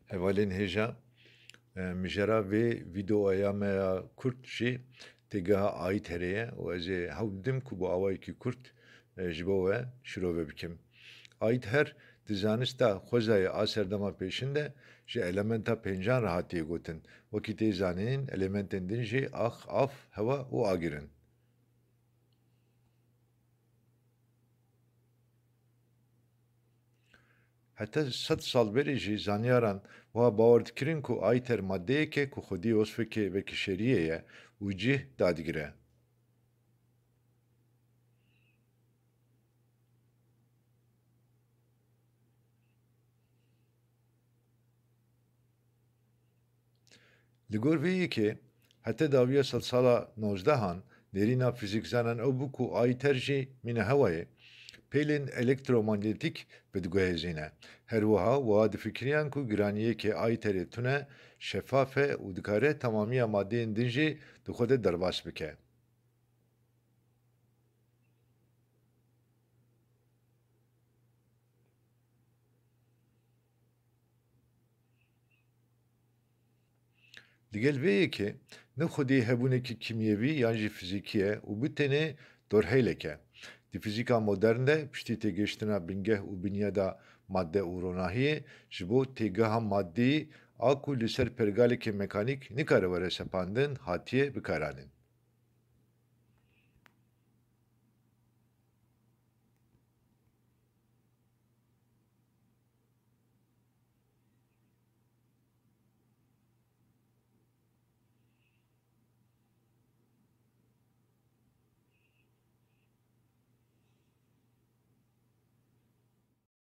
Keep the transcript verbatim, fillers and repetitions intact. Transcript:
Hevalên hêja, e, mijara vê vîdeoya me ya kurt jî têgeha Ayîterê ye û ez ê hewl bidim ku bi awayekî kurt, e, ji bo we şirove bikim. Ayîter di zanista xwezayê a serdema pêşin de ji elementa pêncan re hatiye gotin. Wekî tê zanîn, elementên din jî ax, av, hewa û agir in. Heta sed sal berê jî zanyaran wiha bawer dikirin ku Ayîter maddeyek e ku xwedî wesfekê vekişeriyê ye û cih dadigire. Li gor vê yekê, heta dawiya sedsala nozdehan, nêrîna fîzîkzanan ew bû ku Ayîter jî mîna hewayê pêlên elektromanyetîk vediguhezîne. Her wiha, wiha difikiriyan ku giraniyekê Ayîterê tune, şefaf e û dikare temamiya madeyên din jî di xwe de derbas bike. Digel vê yekê, ne xwedî hebûnekî kîmyevî yan jî fîzîkî ye û bi tenê dorheylek e. Di fîzîka modern de, piştî têgihiştina bingeh û binyada madde û ronahiyê, ji bo têgeha maddeyî a ku li ser pergalekê mekanîk nikare were sepandin, hatiye bikaranîn.